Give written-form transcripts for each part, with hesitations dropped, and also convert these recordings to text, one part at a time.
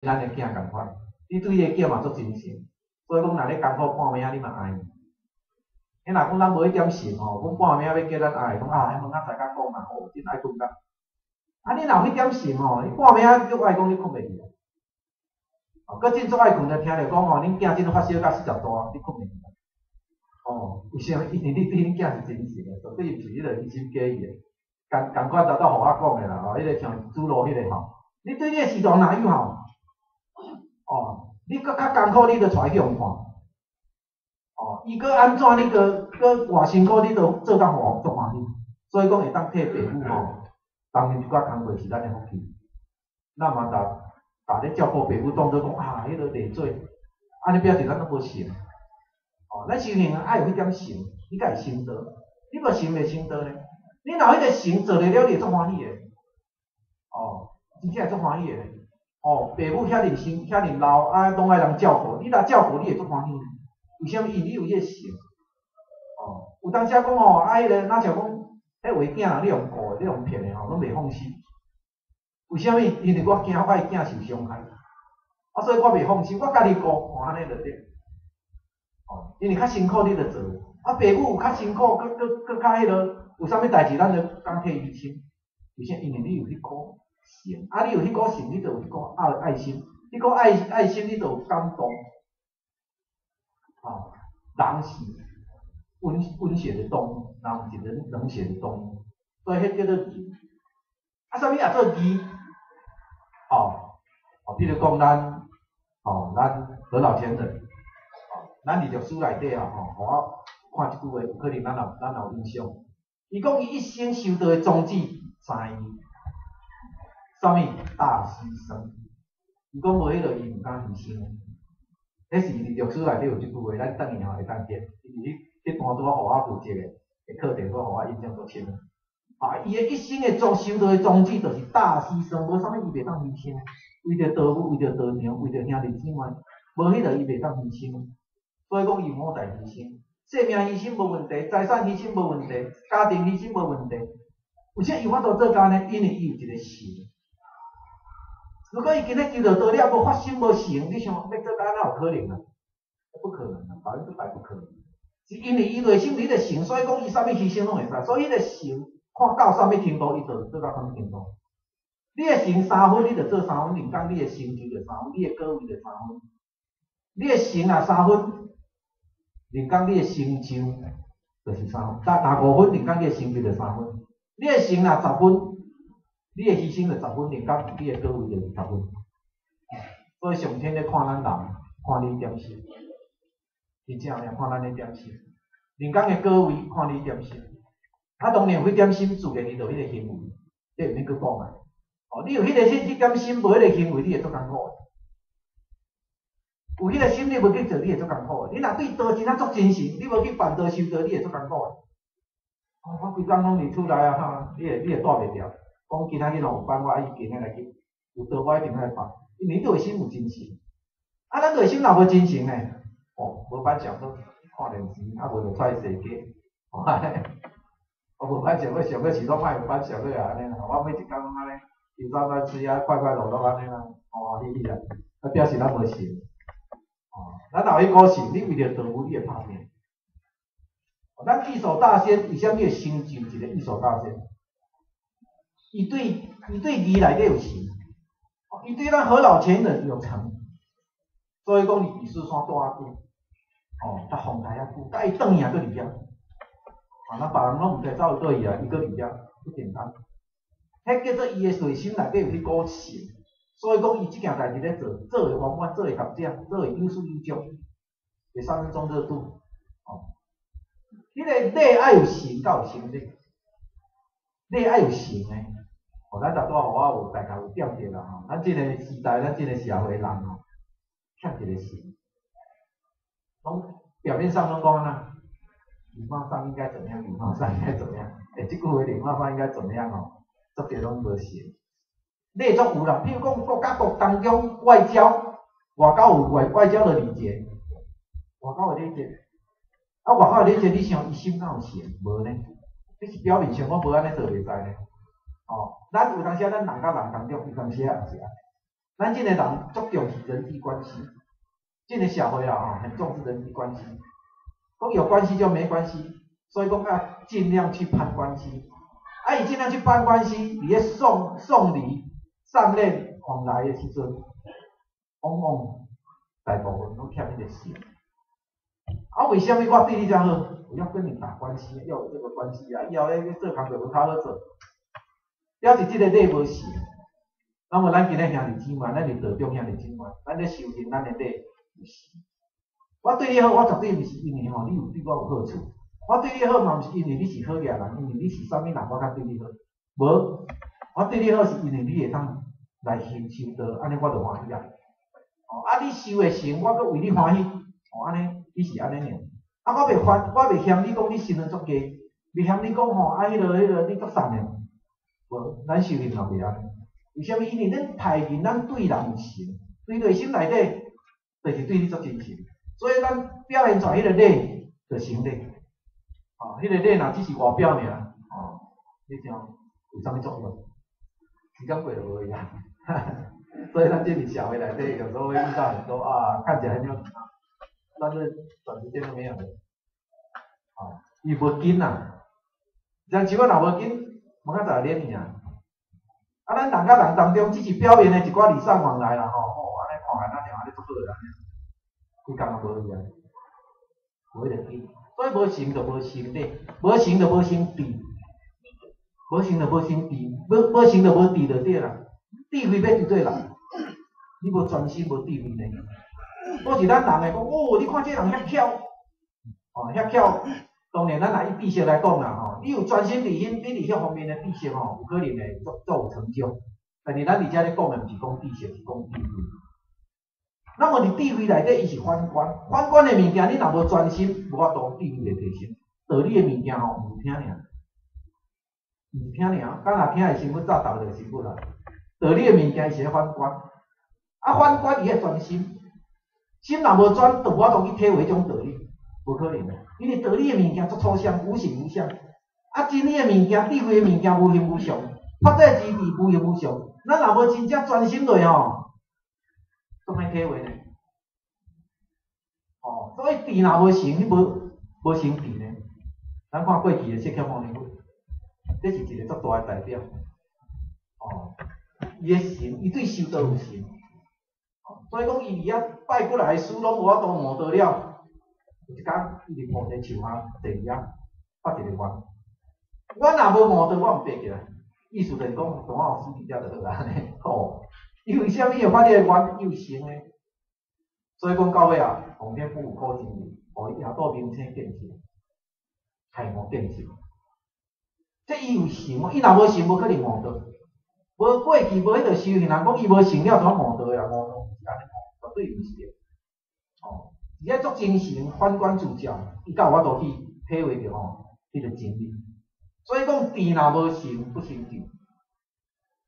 咱的囝仝款，你對你的囝嘛足真誠，所以講若咧艱苦半暝仔，你嘛愛伊。彼若講咱無彼點誠吼，講半暝仔欲叫咱愛，講啊，彼明仔載才講啦，吼，真愛睏覺。啊，你若有彼點誠吼，你半暝仔足愛講，你睏袂去啊。哦，閣真足愛睏，就聽著講吼，恁囝真發燒到40度，你睏袂去啊。哦，為啥物？因為你對恁囝是真誠的，絕對毋是彼個虛心假意的。仝仝款頭拄予我講的啦，吼，彼個像主路彼個吼，你對你的時代若有吼，哦，你閣較艱苦，你就帶去予看。哦，伊閣按怎，你閣閣偌辛苦，你都做甲予足歡喜。所以講會當替爸母吼，擔任一寡工課是咱的福氣。咱嘛逐逐咧照顧爸母，當做講啊，彼個累贅，按呢表示咱攏無誠。哦，咱修行愛有彼點誠，你才會成道。你無誠袂成道呢？你若有彼個誠做了了，你會足歡喜的。哦，真正會足歡喜的。哦，爸母遐爾辛遐爾老，啊，攏愛人照顧，你若照顧，你會足歡喜呢。為啥物？因為你有彼個誠。哦，有當時講吼，啊，彼個若像講，彼有的囝人你用顧的，你用騙的吼，攏袂放心。為啥物？因為我驚我的囝受傷害，啊，所以我袂放心，我家己顧，哦，按呢就對。哦，因為較辛苦你就做，啊，爸母有較辛苦，閣閣閣較彼落，有啥物代誌，咱就敢替伊犧牲。為啥？因為你有彼股誠，啊，你有彼股誠，你就有彼股愛愛心，彼股愛愛心，你就有感動。哦，人是溫溫血的動物，人毋是冷冷血的動物，所以彼叫做義。啊，啥物也做義？哦，哦，比如講咱，哦，咱何老前人，哦，咱佇歷史內底啊，吼，予我看這句話，有可能咱也有印象。伊講伊一生修道的宗旨三義，啥物？大犧牲。伊講無彼個，伊毋敢犧牲。彼是佇歷史內底有這句話，咱轉去吼會當見。伊佇彼彼段拄仔予我負責的的課程，閣予我印象足深。啊，伊的一生的宗修道的宗旨就是大犧牲，無啥物伊袂當犧牲。為著道務，為著道場，為著兄弟姊妹，無彼個伊袂當犧牲。所以講伊有五大犧牲，性命犧牲無問題，財產犧牲無問題，家庭犧牲無問題。為啥伊有法度做到呢？因為伊有一個誠。如果伊今日求著道了，無發心無誠，你想欲做到哪有可能啊？不可能啊，100%不可能。是因為伊內心有彼個誠，所以講伊啥物犧牲攏會使。所以彼個誠看到啥物程度，伊就做到啥物程度。你的誠3分，你就做三分；靈講你的成就就三分，你的果位就三分。你的誠若三分，靈講你的成就就是三分；但若5分，靈講你的成就就三分。你的誠若十分，你的犧牲就十分，靈講你的果位就是十分。所以上天咧看咱人，看你點心，真正爾看咱咧點心。靈講的果位看你點心，啊，當然有彼點心，自然伊就有彼個行為，這毋免閣講啊。哦，你有彼個彼彼點心，無彼個行為，你會足艱苦的。有彼個心，你無去做，你會足艱苦的。你若對道真正足真誠，你無去犯道修道，你會足艱苦的。哦，我規工攏佇厝內啊，哈，你會帶袂牢。講今仔日若有班，我愛今仔來去；有道我一定愛來放。因為你內心有真誠。啊，咱內心若無真誠呢？哦，無班上好看電視，啊無就出去踅街。我無班上好上好是攏莫有班上好啊，按呢啦。我每一工攏按呢，遊山玩水啊，快快樂樂按呢啦，歡歡喜喜啊，啊表示咱無誠。哦，咱若有彼股誠，你為著道務，你會拍拼。咱義手大仙為啥物會成就一個義手大仙？伊對義內底有誠，伊對咱何老前人有誠，所以講伊佇避暑山住遐久，哦，佮風台遐久，佮伊轉去也閣佇遐，啊，咱別人攏毋知走去佗去啊，伊閣佇遐，不簡單。彼叫做伊的內心內底有彼股誠，所以講伊這件代誌咧做，做會圓滿，做會合正，做會有始有終，袂三分鐘熱度。哦，彼個禮愛有誠，才有成禮，禮愛有誠的。哦，咱頭拄仔予我有大概有點著啦吼，咱這個時代，咱這個社會人吼，欠一個誠，攏表面上攏講按怎，禮貌上應該怎樣？禮貌上應該怎麼樣？欸，這句話禮貌上應該怎麼樣吼？足濟攏無誠。禮足有啦，比如講國佮國當中外交，外交有外外交的禮節，外交的禮節，啊，外交的禮節，你想伊心敢有誠？無呢？你是表面上我無按呢做袂使呢？哦，咱有當時咱人佮人當中，有當時也是按呢。咱這个人足重視人際關係，這个社會啊吼，很重視人際關係。講有關係就沒關係，所以講要盡量去攀關係。啊，伊盡量去攀關係，佇咧送送禮、上禮往來的時陣，往往大部分攏欠彼个誠。啊，為啥物我對你遮好？我要跟你打關係，要有這個關係啊！以後咧做工課無較好做，表示這个禮無誠。那麼咱今日兄弟姊妹，咱佇道中兄弟姊妹，咱咧修行，咱的禮有誠。我對你好，我絕對毋是因為吼你有對我有好處。我對你好嘛，毋是因為你是好額人，因為你是啥物人，我才對你好。無，我對你好是因為你會當來修修道，按呢我就歡喜啊。哦，啊，你修會成，我閣為你歡喜。哦，按呢，你是按呢爾。啊，我袂煩，我袂嫌你講你身份足低，袂嫌你講吼，啊，彼個你足慫的。無，咱修行嘛袂按呢。為啥物？因為咱待人，咱對人有誠，對內心內底，就是對你足真誠。所以咱表現出來彼个禮，就成禮。哦，彼个禮若只是外表爾，哦，你聽有啥物作用？時間過就無去啊。所以咱這裡社會內底，有時候會遇到很多啊，看起來很有禮貌，但是短時間都沒有的。哦，伊無根啊，像像我若無根，無較濟臉爾。啊，咱人佮人當中，只是表面的一寡禮尚往來啦，吼，哦，按呢看來咱就按呢足好啦，規工也無去啊，無彼个根，所以無誠就無成禮，無誠就無成智，無誠就無成智，無無誠就無智就對啦。智慧欲佇佗來，你無專心無智慧呢？我是咱人會講，哦，你看這人遐巧，哦，遐巧。當然，咱若以知識來講啦，吼，你有專心佇彼，你佇彼方面的知識吼，有可能會足足有成就。但是咱佇遮咧講的毋是講知識，是講智慧。那麼佇智慧內底，伊是反觀，反觀的物件，你若無專心，無法度智慧會提升。道理的物件吼，毋是聽爾，毋是聽爾，敢若聽會辛苦，早投就辛苦啦。道理的物件，伊是咧反觀，啊，反觀伊愛專心，心若無專，就無法度去體會彼種道理，無可能的。因為道理的物件足抽象，無形無相，啊，真理的物件、智慧的物件無形無相，法界之智無形無相。咱若無真正專心落吼，足歹體會呢。哦，所以智若無成，彼無無成智呢。咱看過去的釋迦牟尼佛，這是一個足大的代表。哦，伊的誠，伊對修道有誠，所以講伊佇遐拜幾若个師攏無法度悟道了。有一工，伊佇菩提樹下坐佇遐，發一個願：我若無悟道，我毋爬起來。意思就是講，當我死佇遮就好啊，按呢吼。伊為啥物會發這個願？伊有誠的。所以講到尾啊，皇天不負苦心人，予伊夜到明星見識，開悟見識。這伊有誠，伊若無誠，無可能悟道。無過去無彼個修行人講，伊無誠了，怎悟道的啊？悟道毋是按呢悟，絕對毋是的。哦，伊愛足真誠，反觀自照，伊才有法度去體會著吼，彼個真理。所以講，智若無誠，不成就；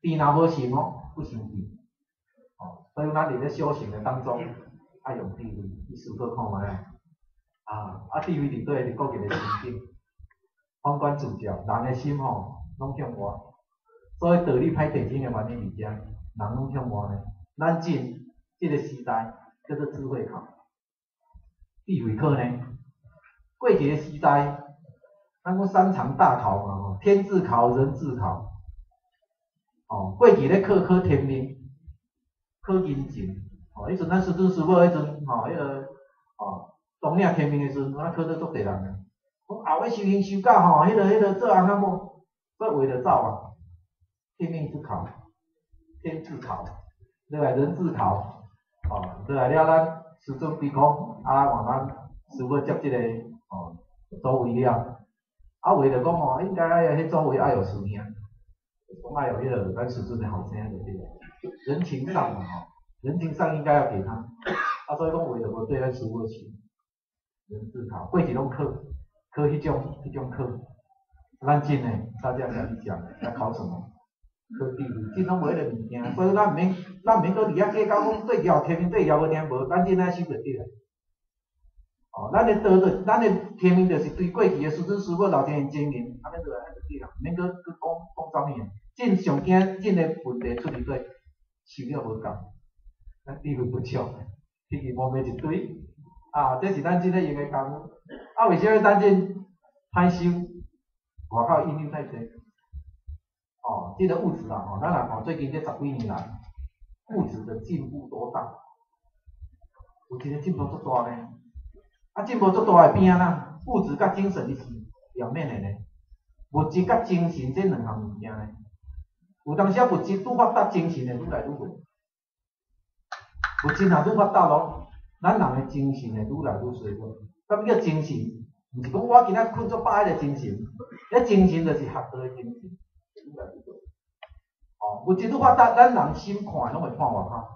智若無誠哦，不成就。哦，所以咱佇咧修行的當中，愛用智慧去思考看覓啊。啊，智慧佇佗？佇個人的心境，反觀自照，人的心吼，攏向外。所以道理歹提醒的原因佇遮，人攏向外呢。咱進這個時代叫做智慧考，智慧考呢？過去的時代，咱講三場大考嘛，吼，天智考、人智考。哦，過去咧考考天命，考人情。哦，彼陣咱師尊師母彼陣，吼，彼個哦，當領天命的時陣，咱考得足濟人的。講後尾修行修到吼，彼個做翁仔某，煞為著走啊。天命之考，天智考，落來人智考，哦，落來了，咱師尊比空，啊，換咱師母接這個哦，祖位了，啊，為著講吼，應該愛彼祖位愛有師兄，講愛有彼個咱師尊的後生就對了，人情上嘛吼，人情上應該要給他，啊，所以講為著無對咱師母親，人智考，過去攏考，考彼種考，咱進呢，大家想一想，要考什麼？考智慧，這攏無彼个物件，所以咱毋免，咱毋免閣佇遐計較講對調天命對調無聽無，咱這愛修就對了。哦，咱的道就，咱的天命就是對過去的師尊師母老天爺經營，按呢落來就對了，毋免閣閣講講啥物啊。這上驚這个問題出佇佗，修了無夠。咱智慧不足，脾氣毛毛一堆，啊，這是咱真咧用的功夫。啊，為啥物咱這歹修？外口引誘太濟。哦，這個物質啊，吼，咱來看最近這十幾年來，物質的進步多大？有一個進步足大呢。啊，進步足大會變按怎？物質佮精神伊是兩面的呢。物質佮精神這兩項物件呢，有當時啊物質愈發達，精神會愈來愈弱。物質若愈發達咯，咱人的精神會愈來愈衰弱。啥物叫精神？毋是講我今仔睏足飽彼个精神，彼精神就是學道的精神，愈來愈弱。哦，物質愈發達，咱人心看的攏會看外口。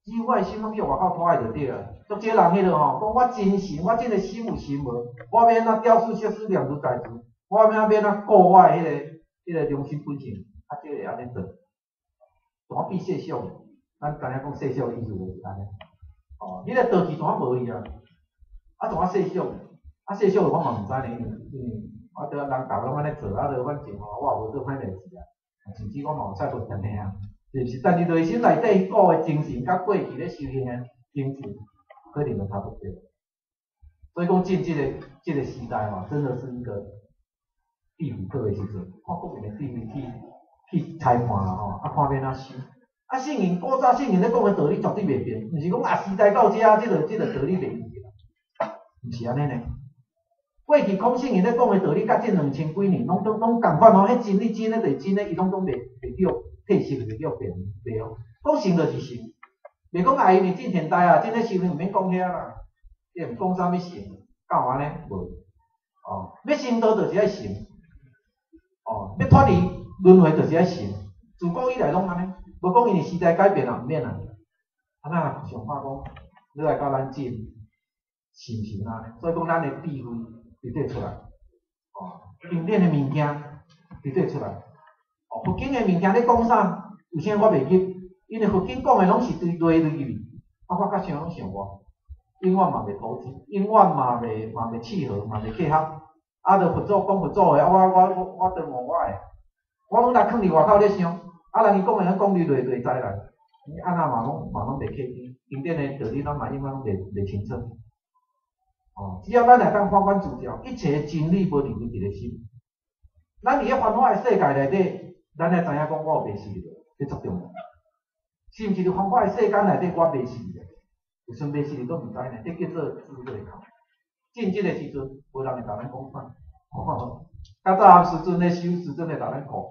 只有我的心攏去外口拖的就對啊。足少人彼落吼，講我精神，我這个心有心無？我欲按怎雕塑設施念如在茲？我欲按怎顧我的彼个良心本性？較少會按呢做，怎啊變世俗？咱知影講世俗的意思就是按呢。哦，彼个道氣怎啊無去啊？啊，怎啊世俗？啊，世俗我嘛毋知呢，因為我著人逐個攏按呢做，啊，著反正吼，我也無做歹代志啊。甚至我嘛有菜佛定的啊，是毋是？但是內心內底顧的精神，佮過去咧修行的精神，可能就差不多。所以講進這個時代吼，真的是一個智慧課的時陣，看各人的智慧去裁判啦吼，啊看欲按怎修。啊，聖人古早聖人咧講的道理絕對袂變，毋是講啊時代到遮，這個道理袂變啦，毋是按呢呢。過去孔聖人咧講的道理，佮這兩千幾年攏攏攏仝款哦，彼真理真的就是真的，伊攏總袂叫褪色，袂叫變，袂哦。講成就是成，袂講啊，因為近現代啊，這個修行毋免講遐啦，伊毋講啥物成，敢有按呢？無。哦，欲成道就是愛成，哦，欲脫離輪迴就是愛成，自古以來攏按呢，無講因為時代改變啊，毋免啊。啊，咱若想看講，你來到咱這，是毋是按呢？所以講咱的智慧佇底出來，哦，經典的物件佇底出來，哦，佛經的物件咧講啥？為啥我袂入？因為佛經講的攏是對內入去，啊，我較想攏想外，永遠嘛袂投機，永遠嘛袂契合，嘛袂契合。啊，著佛祖講佛祖的，啊，我當我我的，我攏來囥佇外口咧想，啊，人伊講的攏講佇內內在來，你按怎嘛攏袂契機，經典的道理咱嘛永遠攏袂清楚。哦，只要咱會當反觀自照，一切真理無離開一個心。咱佇咧繁華的世界內底，咱愛知影講我有迷失無？這足重要。是毋是佇繁華的世間內底我迷失了？有時迷失你都毋知呢，這叫做智慧空。進這個時陣，無人會共咱講啥。較早含師尊咧修，師尊會共咱顧；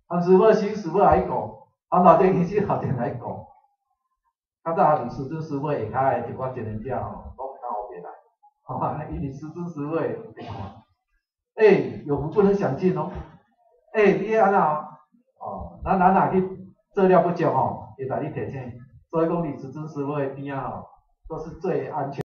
含師母修，師母來顧；含老前師，老前來顧。較早含師尊師母下跤的一寡真人者吼，攏較後壁來。吼，因為師尊師母會看。欸，有福不能享盡哦。欸，你按怎哦？咱若去做了不足吼，會共你提醒。所以講，佇師尊師母的邊仔吼，都是最安全。